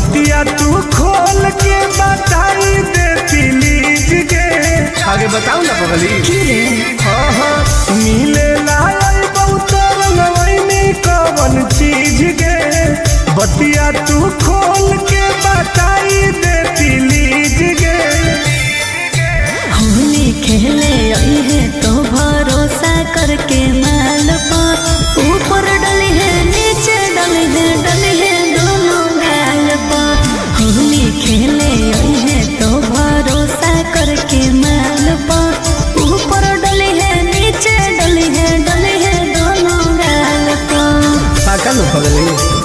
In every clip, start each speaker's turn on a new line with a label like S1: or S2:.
S1: बतिया तू खोल के बताई दे प्लीज गे। आगे बताऊ ना पगली। हाँ हाँ मिले लायल बहुत रंगवैनी कवन चीज गे। बतिया तू खोल के बताई दे प्लीज गे।
S2: होली खेले आई है तो भरोसा करके माल पर, ऊपर डली है नीचे डली है डली है दोनों गाल पर। होली खेले आई है तो भरोसा करके माल पर, ऊपर डली है नीचे डली है डली है दोनों गाल पर।
S1: पागल हो पगली।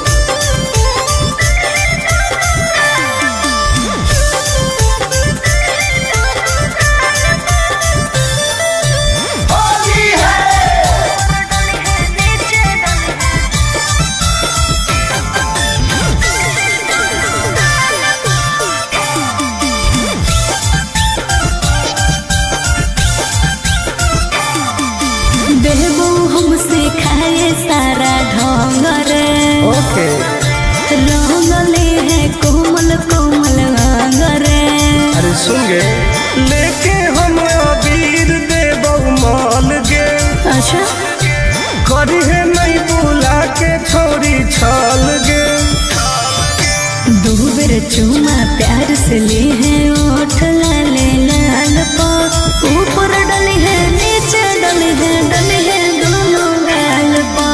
S2: देबो हमसे खाए सारा ढोंग रे।
S1: ओके।
S2: रंगले है कोमल कोमल अंग रे।
S1: अरे सुन गे, लेके हम अबीर देबौ माल गे।
S2: अच्छा।
S1: करी है नहीं बुला के छोरी छाल गे।
S2: दो बेर चूमा प्यार से ले है ओठ लाले लाल पा, ऊपर डले है नीचे डले है डले है दोनों गाल पा।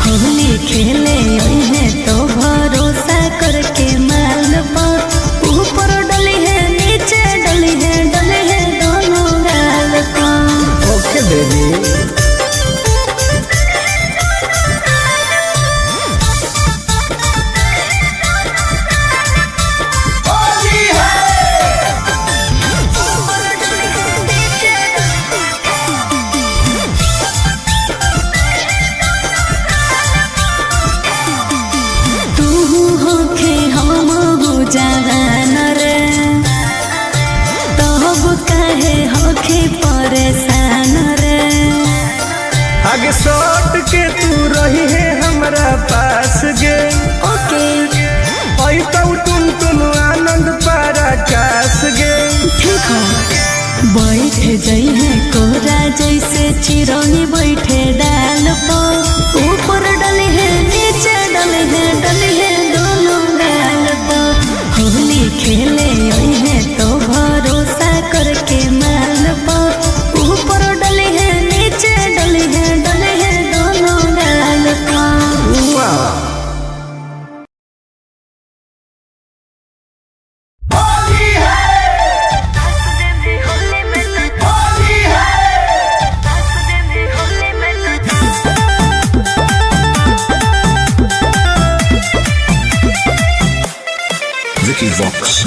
S2: होली खेले आई है तो भरोसा करके माल पा, ऊपर डले है नीचे डले है डले है दोनों गाल पा।
S1: Okay baby.
S2: तू होखे हम हो जवान रे, तब काहे होखे परेशान रे।
S1: आगे सट के तू रही है हमरा पास गे।
S2: ओके।
S1: आई तो तुम तुम आनंद पारा कास गे।
S2: ठीक हो। बैठ जाई है कोरा जैसे चिरौनी बैठे डाल पो, ऊपर डले है नीचे डले है डले है दोनों गाल पो। होली खेले आई है तो भरोसा करके माल पो, ऊपर डले है नीचे डले है डले है दोनों गाल पो।
S1: वाह।
S3: Vicky Vox.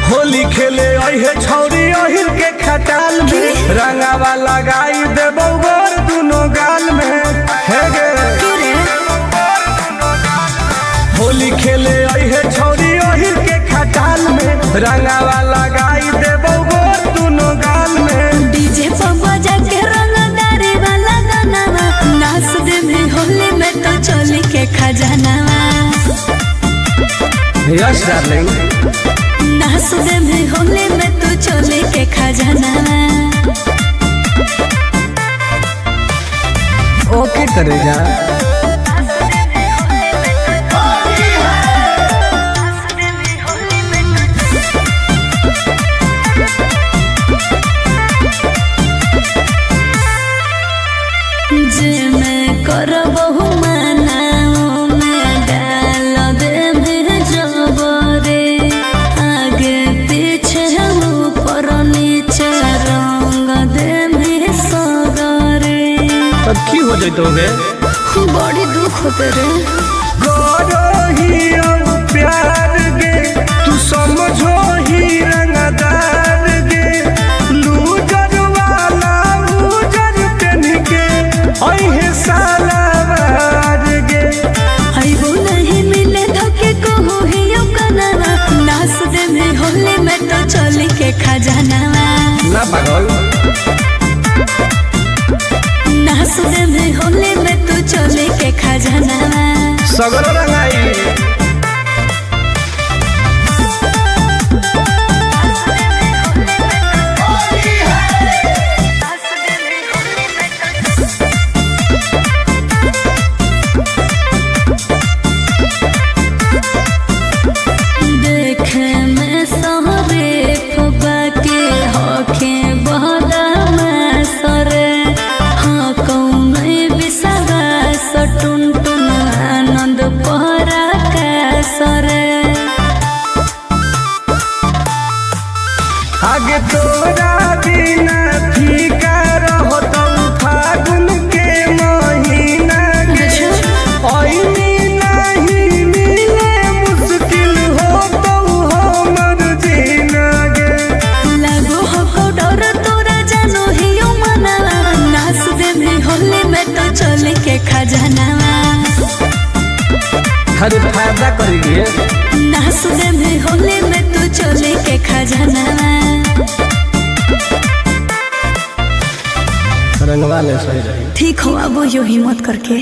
S1: Holi खेले आई है छौरी अहिर के खटाल में, रंगावा लगाई देबौ गोर दुनो गाल में। हे गे। होली खेले आई है छौरी अहिर के खटाल में, रंगावा लगाई देबौ गोर दुनो गाल में।
S2: डीजे पर बजा के रंगदारी वाला गाना, नाच दे में होली में तो चोली के खजाना।
S1: Yes darling.
S2: नाच दे में होली में तो चोली के खजाना।
S1: ओके करेगा।
S2: जे मैं करबहु माना मैं डाल दे में जबरे, आगे पीछे ऊपर नीचे रंग दे में सगरे।
S1: तब की हो जइतोगे?
S2: बड़ी दुख होते रे।
S1: करो ही अब प्यार गे, तू समझो ही रंगदार गे। लूजर वाला उजर पेन के अहे साला बार गे।
S2: आइबो नहीं मिले धोके कहू ही कनावा, नाच दे में होली में तो चोली के खजाना।
S1: ना पागल।
S2: नास दे में होली में तू चोली के खजाना।
S1: सगरो रंगाई।
S2: देखे में सहरे फुबा के होखे बहदा सरे हाँ कौन विश्वास टुन टुन आनंद पहरा का सरे।
S1: आगे तोरा बिना फीका रहतौ फागुन के महीना गे। ऐनी नहीं मिले मुश्किल होतौ हमर जीना गे।
S2: लागो हो डर तोरा जानो हियो मना नास दे में होली में तो चोली के खजाना।
S1: अरे फायदा करिए।
S2: नास दे में होली में तू चोली के खजाना।
S1: रंगवा ले सही रही।
S2: ठीक हो अब यो हिम्मत करके।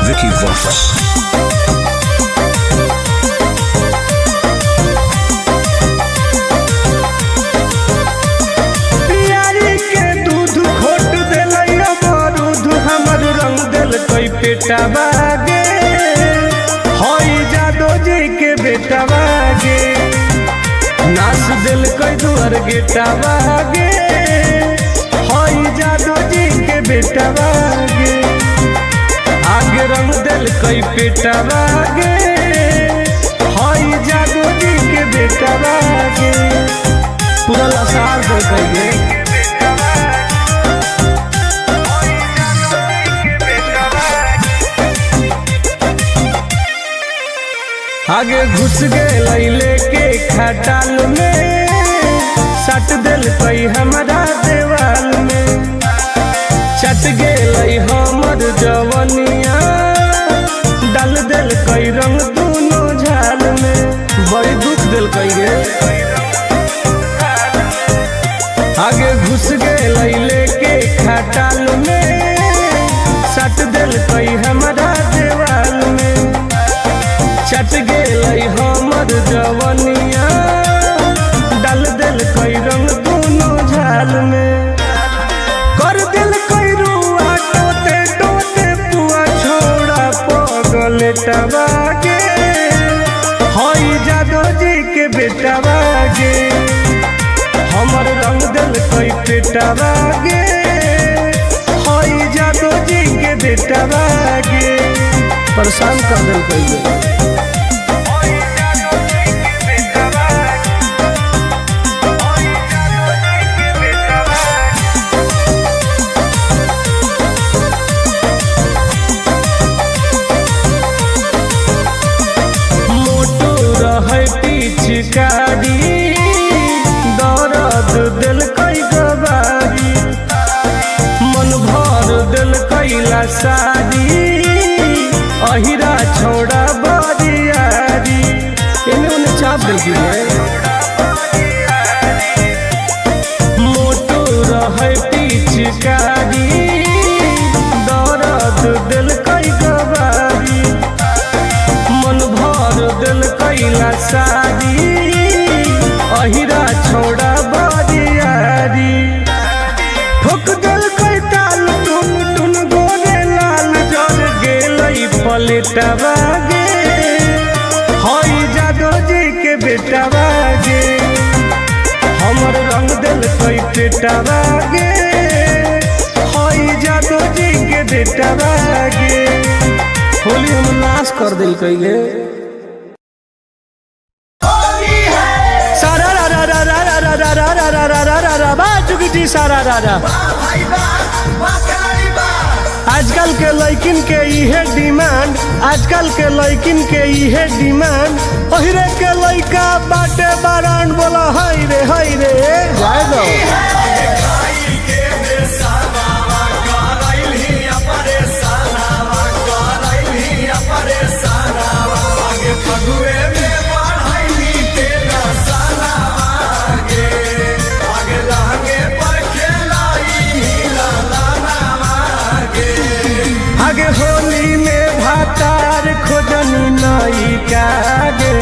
S3: Vicky Vox.
S1: पियारी के दूध खोट देलै बारूद हमर रंग देलकै पेटवा गे। हई जादो जी के बेटवा गे नाच देलकै दुआर गेटवा गे। हई जादो जी के बेटवा गे आगे रंग देलकै पेटवा गे। हई जादो जी के बेटवा गे पूरा लसार देलकै गे। आगे घुस गेलै लेके खटाल में सट देलकै हमरा देवाल में। चट गेलै हमर जवनिया डाल देलकै रंग दुनो झाल में। बड़ी दुख देलकै गे। आगे घुस गेलै लेके खटाल में सट देलकै हमरा देवाल में। चट गेलै हमर जवनिया डाल देलकै रंग दुनो झाल में। कर देलकै रुआ टोते टोते पुआ छोड़ा पगलेटवा गे। हई जादो जी के बेटवा गे हमर रंग देलकै पेटवा गे। हई जादो जी के बेटवा गे परेशान कर देलकै गे। मोटू रहै पिचकारी दर्द देलकै गवारी। मन भर देलकै लसारी अहिरा छोड़ा बरियारी। एने ओने चाप देलकै गे। मोटू रहै पिचकारी दर्द देलकै गवारी। मन भर देलकै लसारी अहिरा छोड़ा बरियारी। ठोक देलकै ताल टुन टुन गोरे लाल जर गेलै पलेटवा गे। हई जादो जी के बेटवा गे हमर रंग देलकै पेटवा गे। हई जादो जी के बेटवा गे होली हम नाश कर देलकै गे। सारा रा रा रा रा रा रा रा रा रा रा रा रा रा बा जुगजी सारा रा रा।
S4: भाई बा, वाह खिलाड़ी बा।
S1: आजकल के लइकिन के इहे डिमांड, आजकल के लइकिन के इहे डिमांड। ओहिरे के लइका बाटे बारांड, बोला हाय रे हाय रे। जाए दो। आगे होली में भातार खोजनी नायिका गे,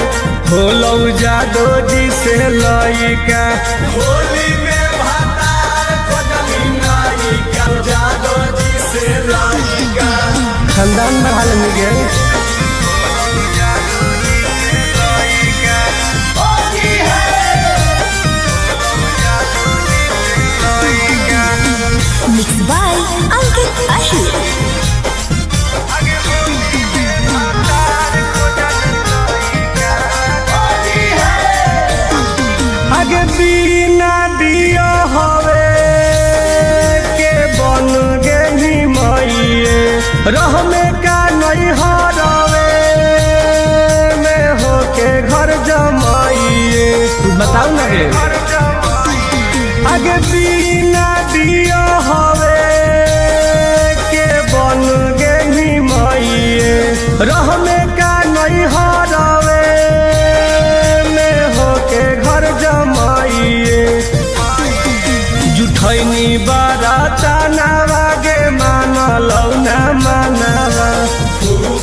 S1: होलौ जादो जी से लइका।
S3: होली में भातार खोजनी नायिका, जादो जी से लइका।
S1: खानदान बढ़ा लेंगे गे।
S3: होली है।
S2: मिक्स बाय अंकित अहिर।
S3: होली है।
S1: आगे बिना दिया हवे के बन गेली मइए, रहमे का नहीं हरवे में होके घर जमाइए। तू बताऊ ना गे। आगे बिना दिया हवे के बन गेली मइए, रहमे का नहीं हरवे में होके घर जमाइए। जुठैनी बाराता नावागे मानलौ ना मानवा।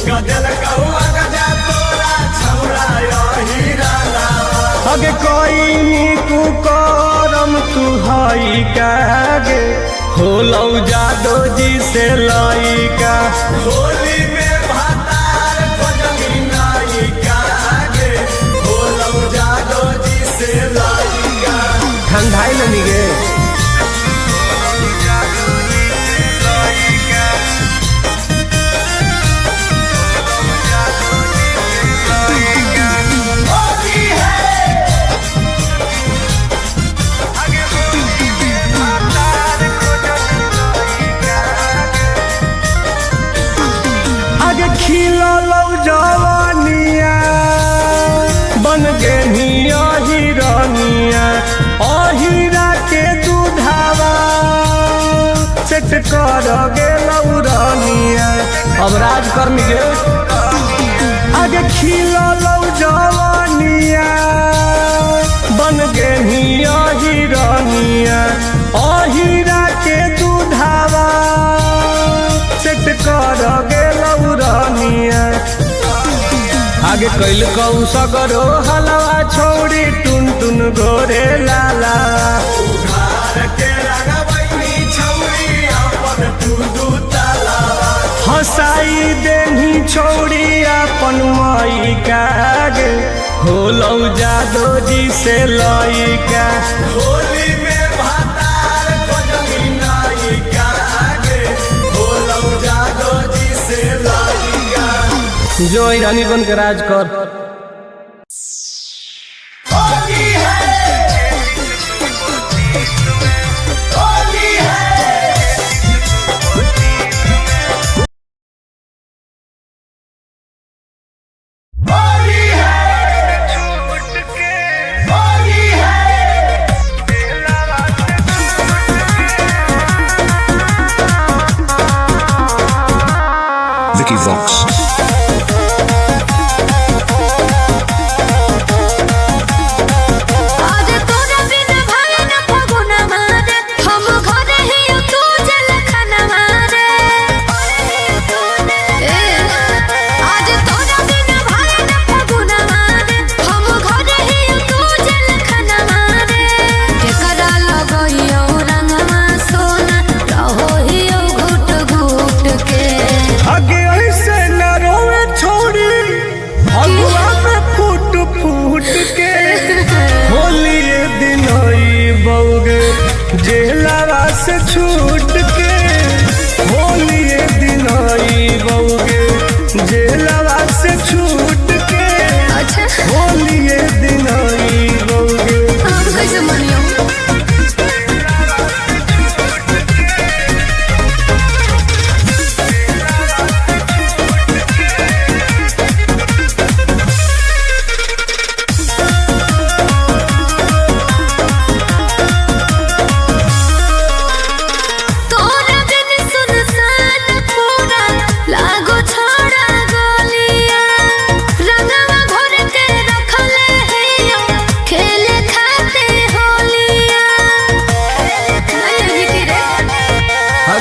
S3: गजल कौआ गजा तोरा छौरा हीरा लावा।
S1: अगे कोई कुकरम तू हई कागे, होलौ जादो जी से लइका।
S3: होली में भातार खोजनी नायिका गे, होलौ जादो जी से लइका।
S1: ठंडाई लनी गे।
S3: होली है।
S1: आगे खिललौ जवानिया, बन गेनी अहिरनिया, अहिरा के दूधावा सेट कर गेलौ रनिया। अब राज करनी गे। आगे खिललौ जवानिया, बन गेनी अहिरनिया, अहिरा के दूधावा सेट कर गेलौ रनिया। आगे कैल कौ सगरो हलवा छौड़ी टुन टुन गोरे लाला।
S3: उघार के रंगवैनी छौरी अपन तू दू तालावा।
S1: हंसाई देनी छौड़ी अपन माई गे, होलौ जादो जी से लइका।
S3: होली में भातार खोजनी नायिका गे, होलौ जादो जी से लइका।
S1: जो ईरानी बन के राज कर।
S3: होली है। होली है। होली है। होली है।
S4: Vicky Vox.
S2: आज तोरा बिना भाई न फगुना मारे, हम घरे ही तू जल खाना मारे। आज तोरा बिना भाई न फगुना मारे, हम घरे ही तू जल खाना मारे। केकरा लगइयो रंगवा सोना, रहो हियो घुट घुट के।
S1: आगे ऐसे न रोवे छोड़ी अगुआ में फूट फूट के। होली ये दिन बउगे जेलावा से छूट के। होली ये दिन बउगे जेलावा से छूट के।
S2: अच्छा।
S1: होली ये दिन बउगे।
S2: हम कैसे मनियो?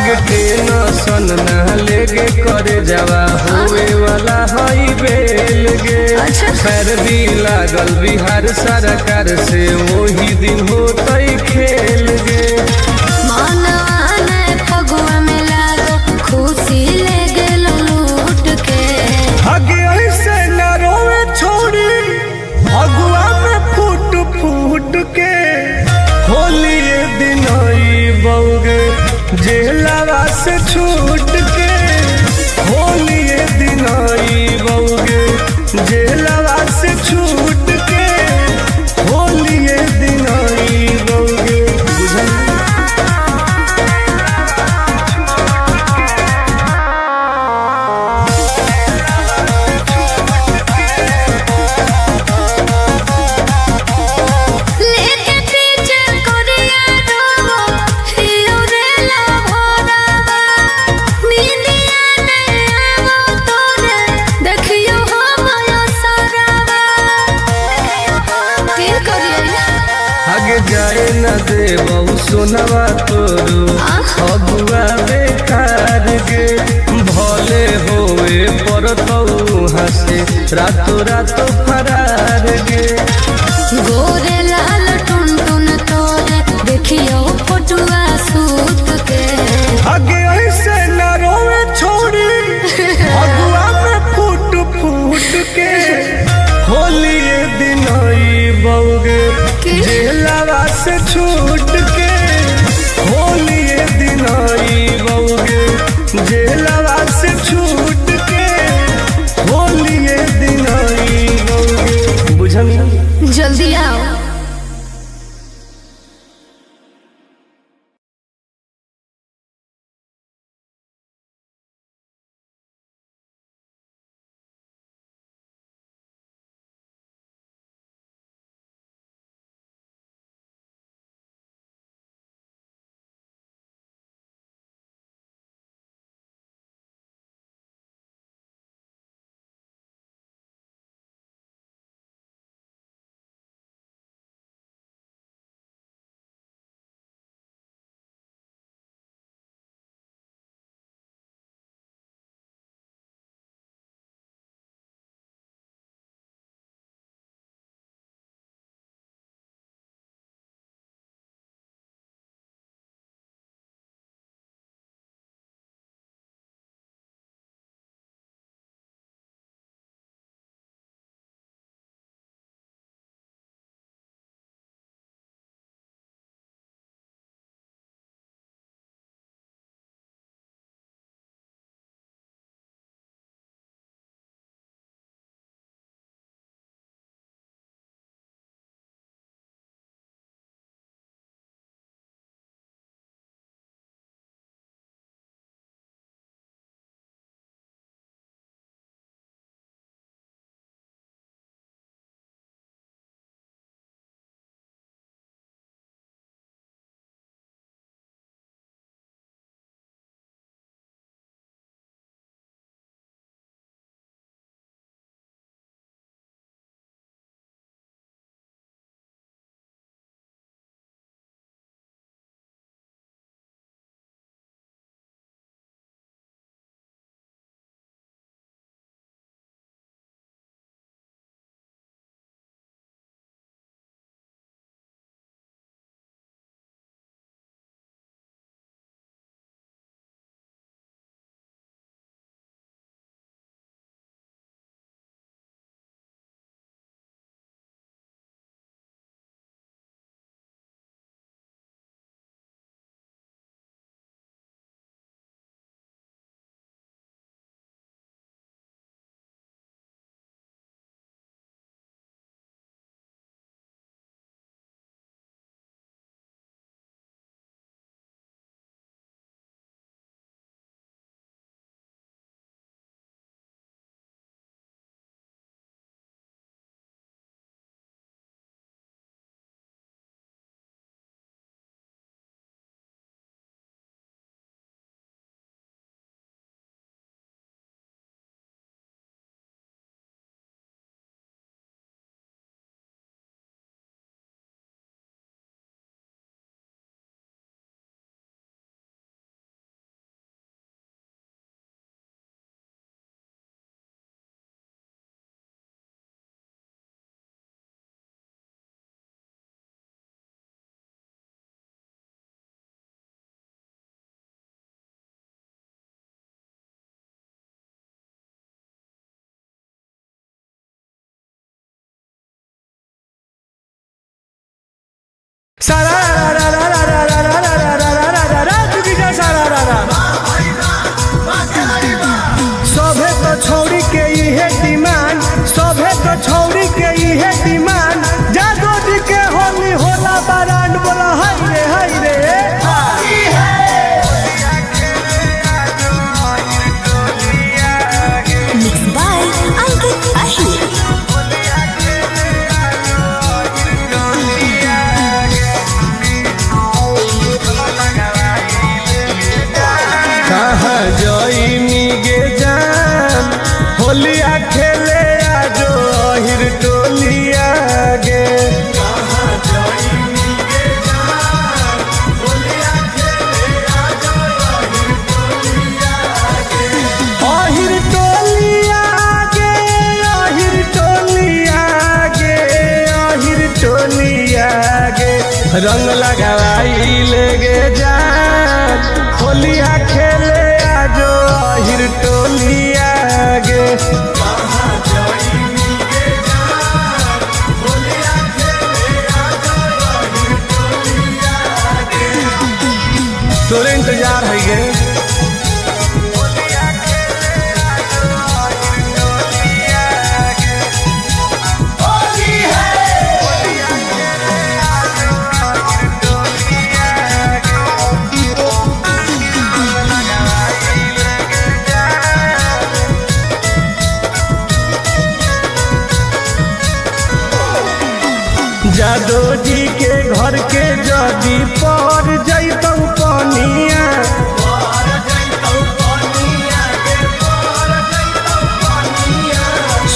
S1: आगे टेंशन ना लेगे करे जावा होवे वाला हई बेल गे।
S2: अच्छा।
S1: पैरवी लागल बिहार सरकार से वही दिन होतई खेल गे।
S2: मनवा में फगुआ में लागो खुशी ले गेलो लूट के।
S1: आगे ऐसे न रोवे छोड़ी अगुआ में फूट फूट के। होली दिन आई बउगे जेलावा से छूट के। होली दिन आई बउगे जेलावा से छूट के। होली दिन आई बउगे। बुझल?
S2: लेके पीछे कोरिया रोवो हियो रे ला भोरावा। नींदिया ने आवो तोरे देखियो हम सारावा। के करिया
S1: आगे जाए न देबऊ सोनवा तोरू अगुआ बेकार गे। भले होवे परतऊ हंसे रातो रातो फरार गे।
S2: गोरे लाल टुन टुन तोरे देखियो फोटुआ सूत के।
S1: आगे ऐसे न रोवे छोड़ी अगुआ में फूट फूट के। होली दिन आई बउगे
S2: की?
S1: जेलावा से छूट के। होली दिन आई बउगे जेलावा से छूट के। होली दिन आई बउगे। बुझल?
S2: जल्दी आओ।
S1: सारा रा रा रा रा रा रा रा रा रा रा रा रा रा चुकी जा सारा रा रा। सभे तो छौरी के इहे डिमांड, सभे तो छौरी के इहे डिमांड, जादो जी के होली होला बरांड। बोला हाय रे हाय रे।
S2: मिक्स बाय अंकित अहिर।
S1: कहाँ जइनी गे जान होलिया खेले आजो अहिर टोलिया गे। अहिर टोलिया गे, अहिर टोलिया गे, अहिर टोलिया गे, रंग लगावाई ले गे जान होलिया खेले आजो अहिर टोलिया गे। तोरे इंतजार है गे।
S3: होली है।
S1: जादो जी के घर के जदी पर जैतौ पनिया,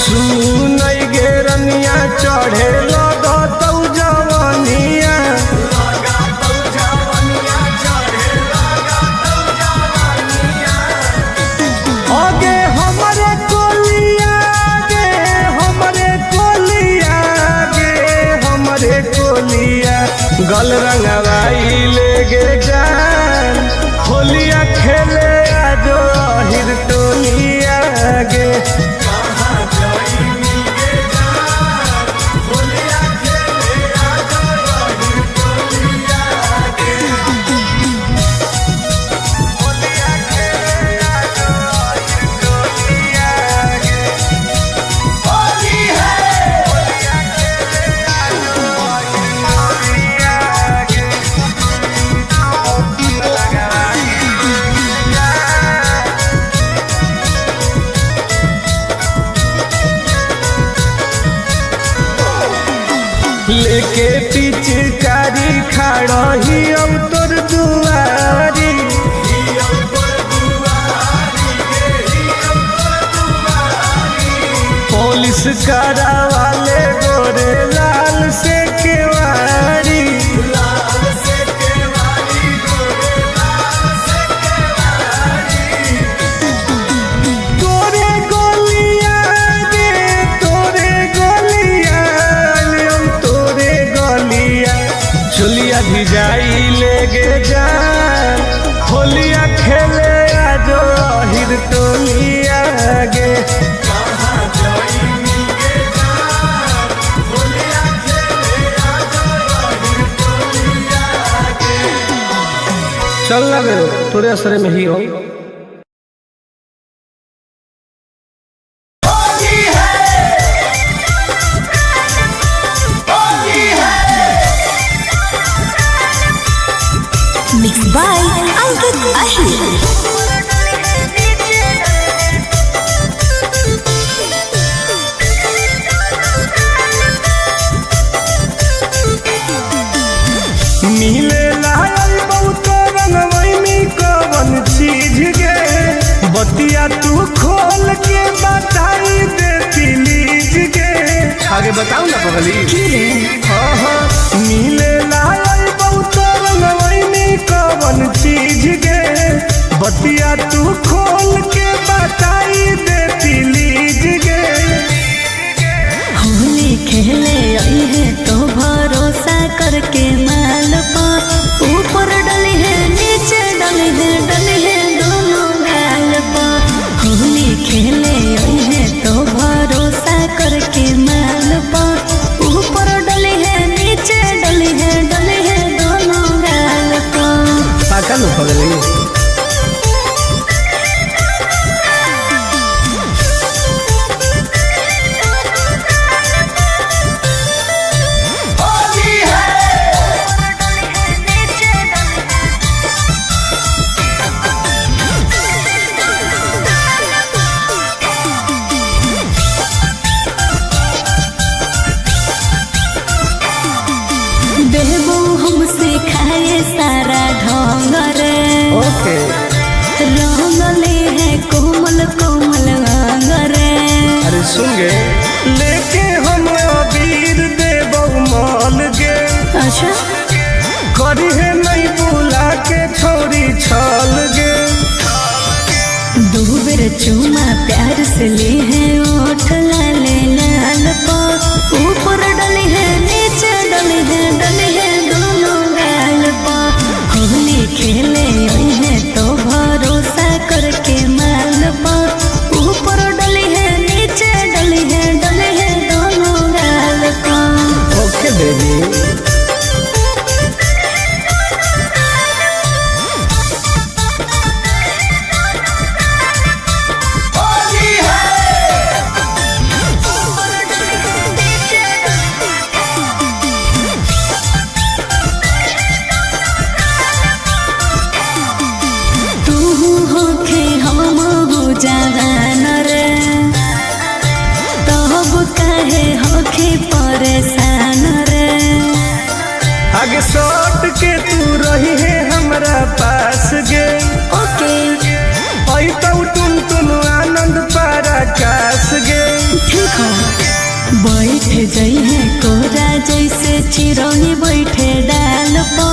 S1: सुनै गे रनिया चढ़े लगतौ जवनिया। अगे हमरे कोलिया गे, हमरे कोलिया गे, हमरे कोलिया, गल रंगवाई ले गे जान होलिया खेले आजो अहिर टोलिया गे।
S3: होली है।
S1: लेके पिचकारी खाड़ही अब तोर दुआरी, पुलिस करावाले गोरे लाल से केवारी। तोरे गोलिया रे, तोरे गोलिया, हम तोरे गोलिया, चुलिया भिजाई ले गे जान होलिया खेले आजो अहिर टोलिया गे। चल ना गे, तोरे असरे में ही हो।
S3: होली है। होली है।
S2: मिक्स बाय अंकित अहिर।
S1: मिले लाल बहुत रंगवैनी कवन चीज गे, बतिया तू खोल के बताई दे प्लीज गे। आगे बताऊ ना पगली। हाँ हाँ, मिले लाल बहुत रंगवैनी कवन चीज गे, बतिया तू खोल के बताई दे प्लीज गे।
S2: होली खेले आई है तो भरोसा करके माल पा, ऊपर डली है नीचे डली है, डली है दोनों गाल पा। होली खेले आई है तो भरोसा करके माल पा, ऊपर डली है नीचे डली है, डली है बेर चूमा प्यार से ले है ओठ लाले लाल पा, ऊपर डले है नीचे डले है डले है दोनों गाल पा। होली खेले आई है तो भरोसा करके माल पा, ऊपर डले है नीचे डले है डले है दोनों गाल पा।
S1: Okay baby.
S3: Holi है।
S2: तू होखे हम हो जवान रे, तब काहे होखे परेशान रे।
S1: आगे सट के तू रही है हमरा पास गे।
S2: ओके।
S1: आई तो टुन टुन आनंद पारा कास गे।
S2: ठीक हो बैठ जई है कोरा जैसे चिरौनी बैठे डाल पा,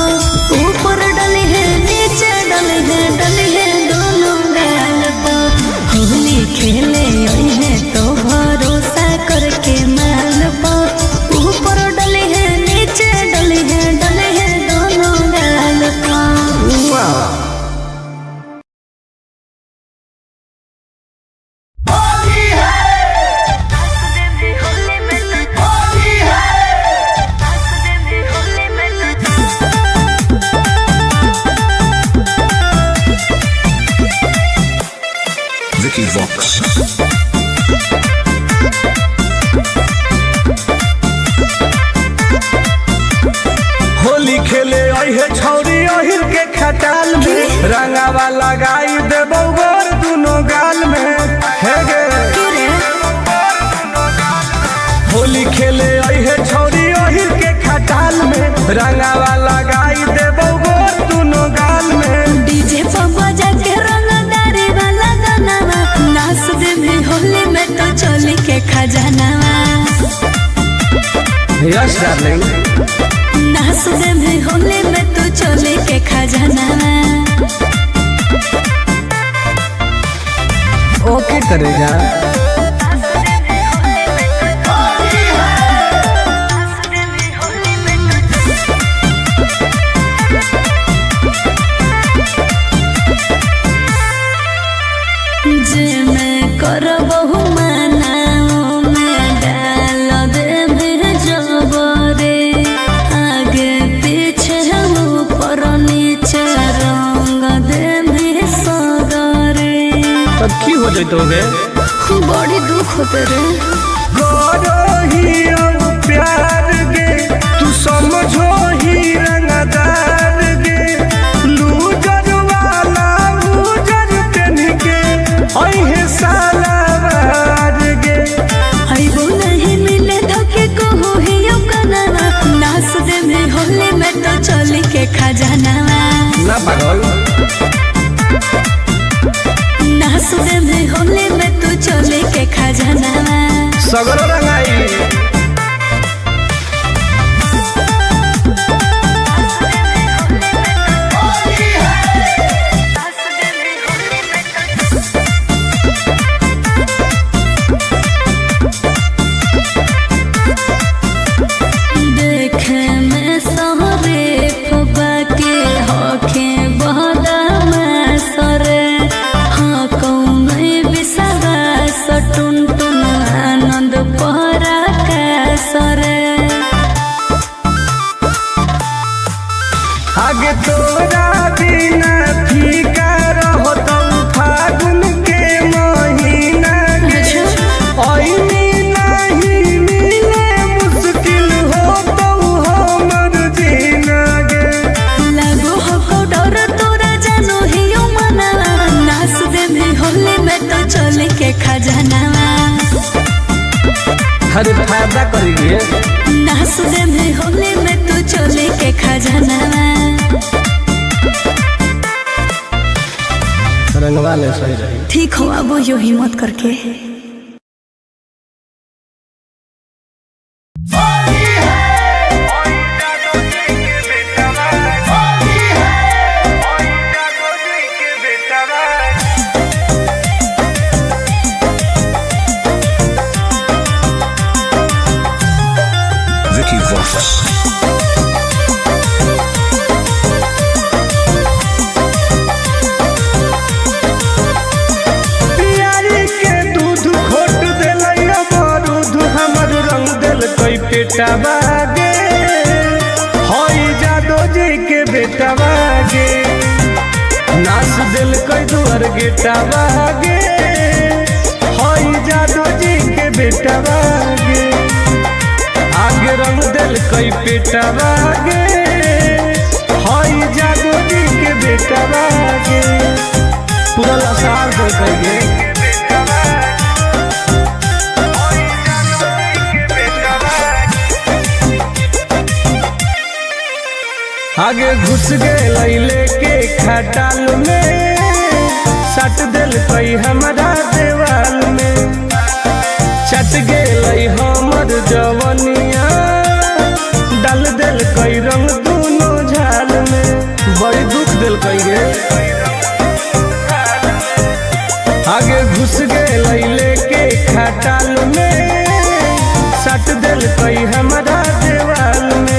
S2: ऊपर डले है नीचे डले है डले है दोनों गाल पा। होली खेले आई है तो भरोसा करके माल पा, ऊपर डले है नीचे डले है डले है दोनों गाल पा।
S1: वाह।
S3: होली है। होली है।
S4: Vicky Vox.
S1: Holi खेले आई है छौरी अहिर के खटाल में, रंगावा लगाई देबौ गोर दुनो गाल में। हे गे। होली खेले आई है छौरी अहिर के खटाल में, रंगावा लगाई देबौ गोर दुनो गाल में।
S2: डीजे पर बजा के रंगदारी वाला गाना, नाच दे में होली में तो चोली के खजाना।
S1: Yes darling.
S2: नाच दे में होली में तो चोली के खजाना।
S1: ओके करेगा।
S3: होली है।
S2: जे मैं करबहु माना मैं डाल दे मेरे जबरे, आगे पीछे ऊपर नीचे रंग दे मेरे सगरे।
S1: तब की हो जइतोगे?
S2: बड़ी दुख होते रे।
S1: करो ही अब प्यार गे, तू समझो ही रंगदार गे, लूजर वाला लूजर पहन के अहे साला वार गे।
S2: आइबो नहीं मिले धोके कहू ही कना, नाच दे में होली में तो चोली के खजाना।
S1: ना पागल।
S2: नाच दे में होली में तो चोली के खजाना।
S1: सगरो रंगाई।
S3: होली है।
S2: देखे में सहरे फुबा के होखे बहदामा सरे, हाँ कौन विश्वास टुन टुन आनंद पहरा का सरे।
S1: आगे तोरा बिना फीका रहतौ फागुन के महीना गे। ऐनी नहीं मिले मुश्किल होतौ हमर जीना गे।
S2: लागो हो डर तोरा जानो ही मना, नाच दे में होली में तो चोली के खजाना।
S1: अरे फायदा करेंगे।
S2: नाच दे में होली में तो चोली के खजाना।
S1: रंगवा ले सही रही।
S2: ठीक हो अब यो हिम्मत करके।
S3: होली है। होली है।
S1: पेटा बागे, हई जादो जी के बेटा बागे। नाच दिल कई दुआर गेटा बागे, हई जादो जी के बेटा बागे। आगे रंग दिल कई पेटा बागे, हई जादो जी के बेटा बागे। पूरा लसार दिल कई गे। आगे घुस गए लेके खटाल में, सट दिल कई हमारा देवाल में। चट गए हमर जवनिया, डाल दिल कई रंग दोनों झाल में। बड़ी दुख दिल कई गे। आगे घुस गए लेके खटाल में, सट दिल कई हमारा देवाल में।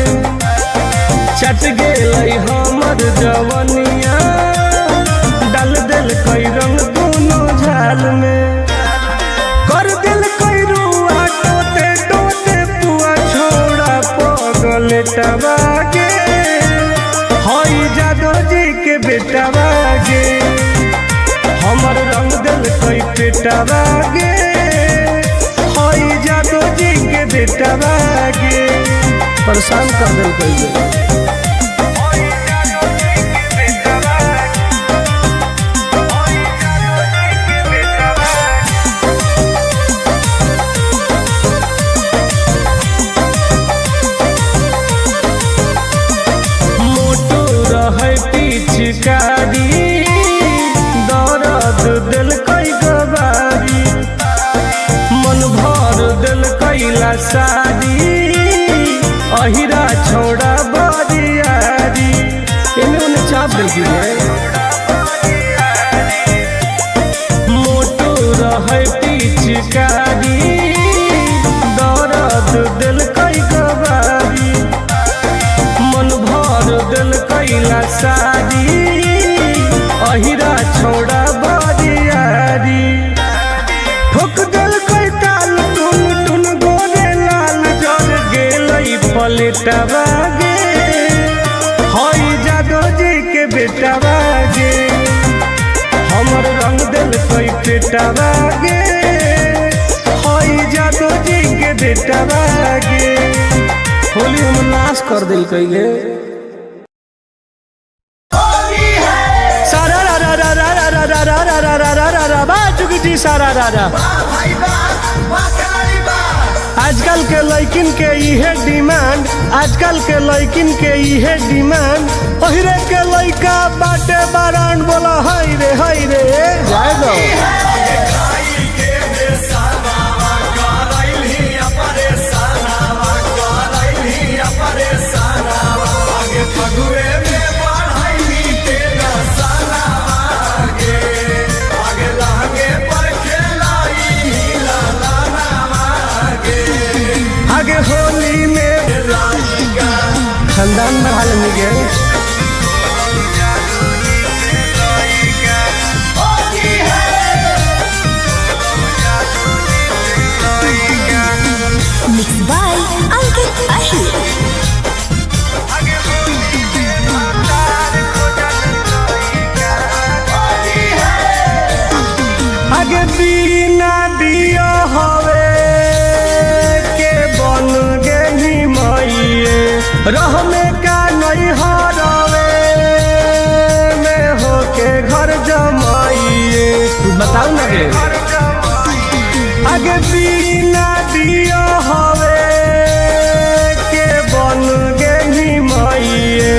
S1: चट गेलै हमर जवनिया, डाल दिल कई रंग दोनों झाल में। कर दिल कई रुआ टोते टोते पुआ, छोड़ा पगल बागे, हई जादो जी के बेटा बागे। हमर रंग दिल कई पेटा बागे, हई जादो जी के बेटा बागे। परेशान कर दिल कई गे। पिचकारी दर्द दिल कई गवारी, मन भर दिल कैला सारी, अहिरा छोड़ा बरियारी। एने ओने चाप दिल की रे। मोटू रहे पिचकारी दर्द दिल कई गवारी, मन भर दिल कैला सारी, अहिरा छोड़ा बरियारी। ठोक दिल कई ताल टुन टुन गोरे लाल, जर गेलै पलेटा बागे, हई जादो जी के बेटा बागे। हमर रंग दिल कई पेटा बागे, हई जादो जी के बेटा बागे। होली हम नाश कर दिल कई गे। सारा रा रा रा रा रा रा रा रा रा रा रा रा रा बा चुकी सारा रा रा। आजकल के लइकिन के इहे डिमांड, आजकल के लइकिन के इहे डिमांड, ओहिरे के लइका बाटे बारांड। बोला हई रे हई रे जाए दो। आगे होली में खानदान बढ़ा लेंगे।
S2: Mix by Ankit Ahir.
S1: आगे बिना दिया हवे के बन गेली मइए, रहमे का नहीं हरवे में होके घर जमाइए। बताऊ ना गे। आगे बिना दिया हवे के बन गेली मइए,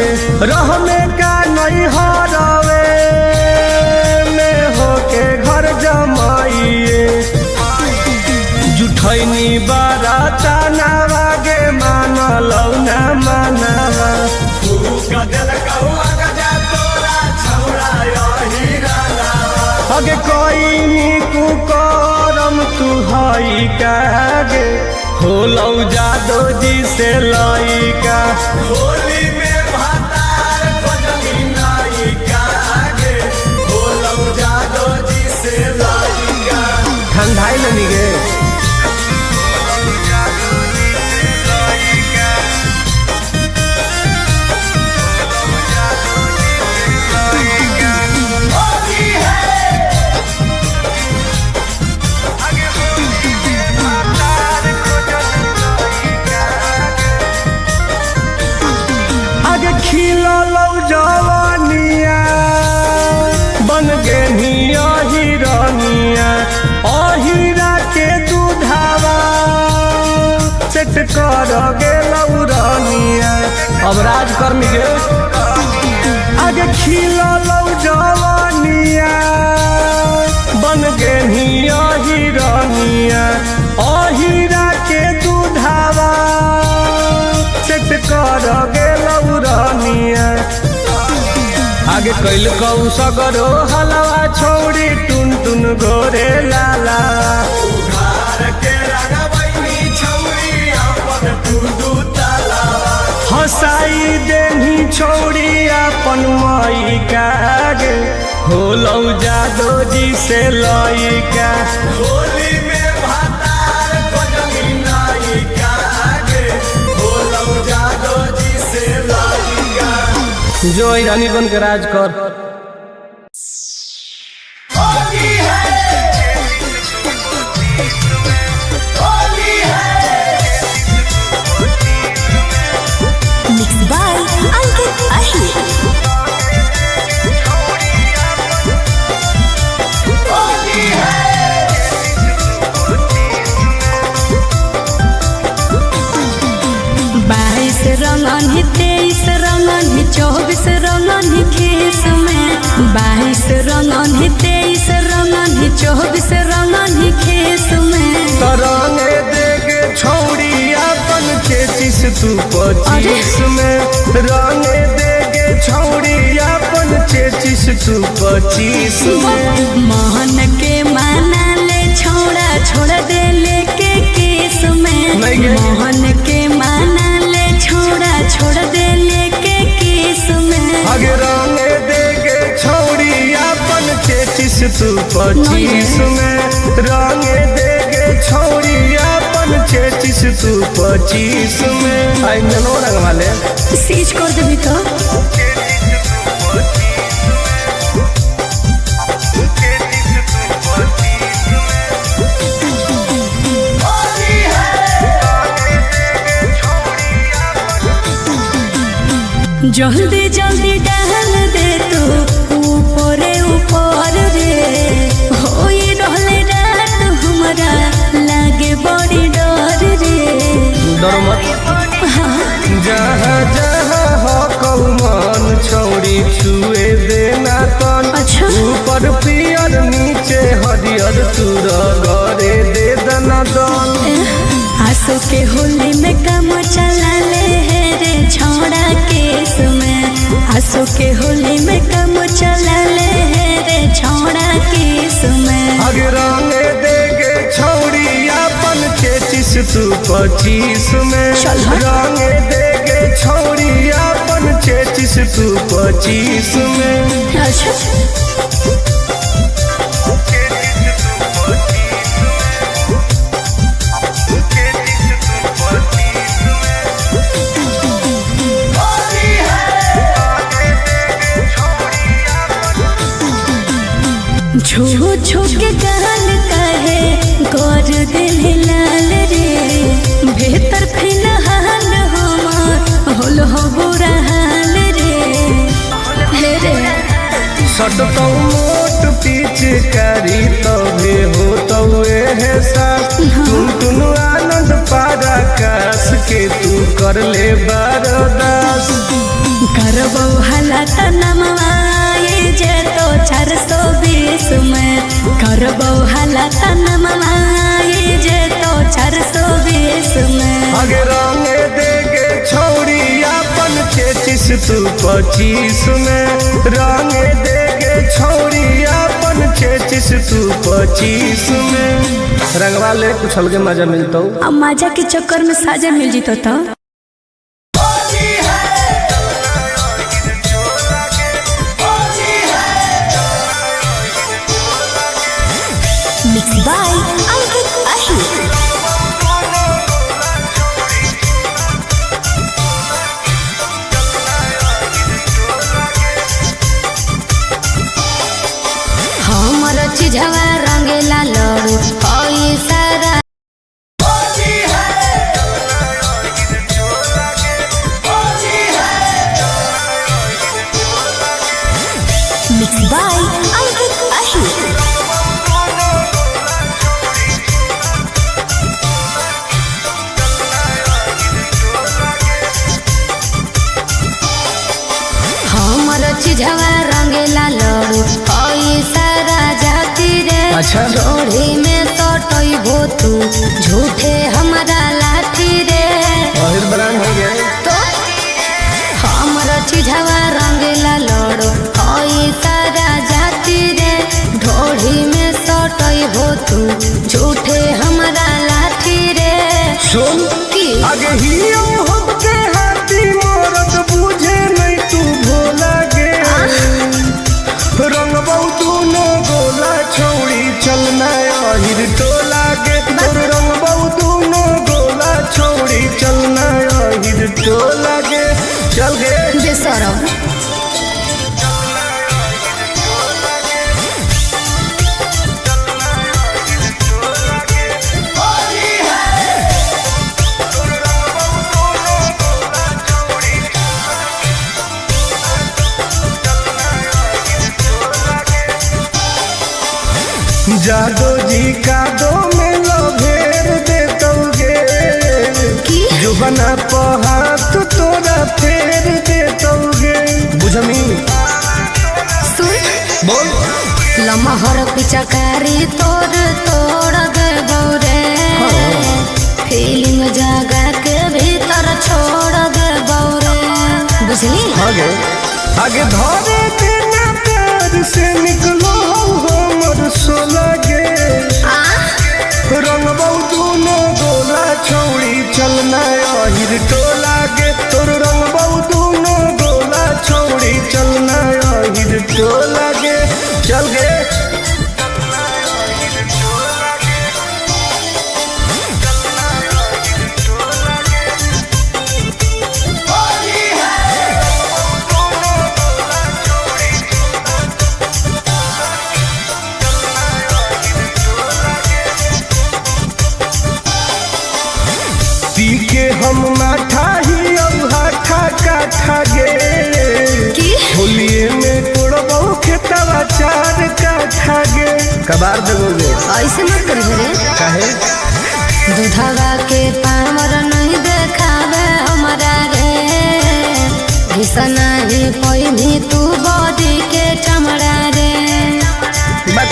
S1: रहमे का नहीं हरवे में होके घर जमाइए। जुठैनी बाराता नावागे मानलौ ना मानवा, अगे कोई कुकरम तू हई कागे, होलौ जादो जी से लइका।
S3: होली में भातार खोजली नायिका गे, होलौ जादो जी से लइका।
S1: ठंडाई लेनी गे। कर गेलौ रनिया। अब राज कर्मी के आगे खिललौ जवानिया, बन गेनी अहिरनिया, अहिरा के दूधावा सेट कर गेलौ रनिया। आगे कैल कौ सगरो हलवा छौड़ी टुन टुन गोरे लाला।
S3: उघार के रंगवैनी छौरी अपन तू दू ताला।
S1: हंसाई देनी छौड़ी अपन माई कागे, होलौ जादो जी से लइका।
S3: होली में भातार खोजली नायिका गे, होलौ जादो जी से लाइका।
S1: जो रानी बन के राज कर।
S3: होली है, होली है।
S2: मिक्स बाय अंकित अहिर।
S3: होली है।
S2: 22 रंगन ही 23 रंगन ही 24 रंगन ही खेस में, 22 रंगन ही 23 रंगन ही 24 रंगन ही खेस में।
S1: तरंगे देगे छौड़ी अपन चेचिस तू 25 में, रंगे देगे छौड़ी अपन चेचिस तू 25 में।
S2: मोहन के माना ले छोड़ा छोड़ दे लेके केस में,
S1: नहीं गे।
S2: मोहन के माना ले छोड़ा छोड़ दे लेके केस में।
S1: आगे रंगे देगे छौड़ी अपन चेचिस तू 25 में, रंगे देगे छौड़ी अपन चेचिस तू 25 में। आई ननो रंग वाले
S2: सीज कर देबी तो।
S3: होली है।
S2: जल्दी जल्दी डाल दे तू ऊपरे ऊपर रे, होई रहले रात हमरा लागे बड़ी डर रे।
S1: डरो मत। जहाँ जहाँ हो कौमन छौड़ी छुए देना तन,
S2: अच्छा।
S1: ऊपर पियर नीचे हरियर तूर गरे दे दना दन।
S2: आंसू के होली में कम चला ले है रे छौड़ा केस में, आंसू के होली में कम चला ले है रे छौड़ा केस में।
S1: आगे रंगे देगे छौड़ी अपन चेचिस तू 25 में,
S2: चल हट।
S1: रंगे देगे छौड़ी अपन चेचिस तू 25 में।
S2: अच्छा।
S3: होली है।
S2: छू छू के गाल कहे कर दिल लाल रे, भीतर फिलहाल हमार होल हो बुरा हाल रे, हे रे।
S1: सटतौ मोट पिचकारी तबे हो तौ एहसास, तुम तुम आनंद पारा कास के तू कर ले बरदास।
S2: करबो हला तनमवाए जे तो 420 में, करबो हला तनमवाए जे तो 420 में।
S1: आगे रंगे देगे छौड़ी अपन चेचिस तू 25 में, रंगे देगे छौड़ी अपन चेचिस तू 25 में। रंगवा ले कुछ अलगे मजा मिलतौ।
S2: अब मजा के चक्कर में साजा मिल जीतो तो।
S3: होली है। होली है।
S2: मिक्स बाय अंकित अहिर।
S5: हमर चिझवा रंगेला लड़ू हई सारा।
S3: होली है। होली है।
S2: मिक्स बाय अंकित अहिर।
S1: अच्छा।
S5: ढोढ़ी में सटैबो तू झूठे हमारा लाठी रे।
S1: अहिर ब्रांड हो गए।
S5: तो हमर चिझवा रंगेला लड़ो हई सारा जाति रे। ढोढ़ी में सटैबो तू झूठे हमारा लाठी रे।
S1: सुन,
S5: की?
S1: आगे ही हमके हाथी मोरत बुझे नहीं तू भोला गे। रंग बहु दूनो गोला छौड़ी चलना अहिर टोला गे। तोर रंग बहु दूनो गोला छौड़ी चलना अहिर टोला गे। चल गे।
S5: बेसरम।
S3: होली है।
S1: जादो जी का दो में लभेर दे गे।
S5: की?
S1: जुबना पहात तोरा फेर दे गे, बुझमी?
S5: सुन।
S1: बोल।
S5: लमहर पिचकारी तोड़ तोड़ देबौ रे। फीलिंग जगा के भीतर छोड़ देबौ रे, बुझली?
S1: आगे आगे धरे देना प्यार से निकलो हमर सोला गे।
S5: आ
S1: रंग बहु दूनो गोला छौड़ी चलना अहिर टोला गे। तोर रंग बहु दूनो गोला छौड़ी चलना अहिर टोला गे। चल गे।
S3: होली है।
S1: पी के हम माठा ही अब हाठा काठा गे।
S5: की?
S1: होलिये में कोड़बो खेतवा चार काठा गे। कबार देबोगे।
S5: ऐसे मत करी रे।
S1: काहे?
S5: दूधवा के पावर नहीं देखावे हमरा रे। घिसना ही पैनी तू बॉडी के चमड़ा रे।
S1: बस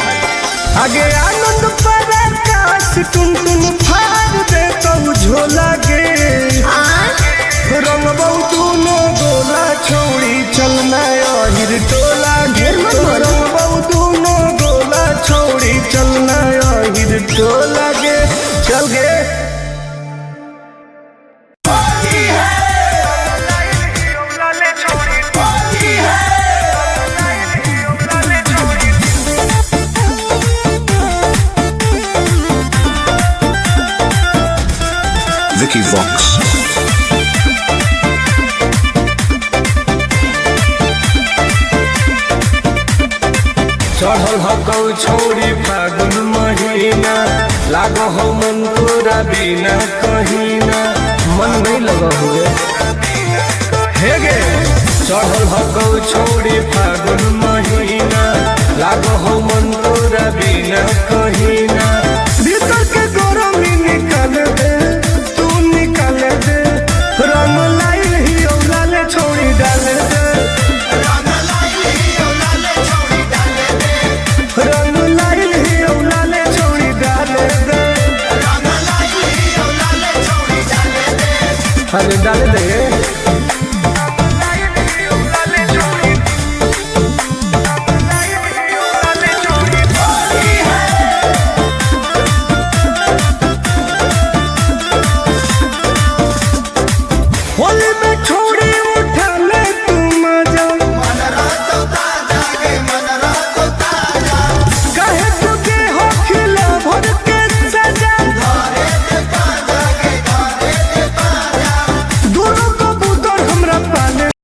S1: आगे आनंद पर आकाश टुन टुन फाड़ दे तो झोला गे।
S5: आ
S1: रंग बहु दूनो गोला छौड़ी चलना अहिर टोला गे।
S5: ढेर मत बोल।
S1: रंग बहु दूनो गोला छौड़ी चलना अहिर टोला गे। चल गे।
S3: होली है। होली है।
S4: Vicky Vox.
S1: चढ़ल हकौ छौरी फागुन महीना, लागो हो मन तोरा बिना कहीना मन नहीं लगा हुए हे गे। चढ़ल हकौ छौरी फागुन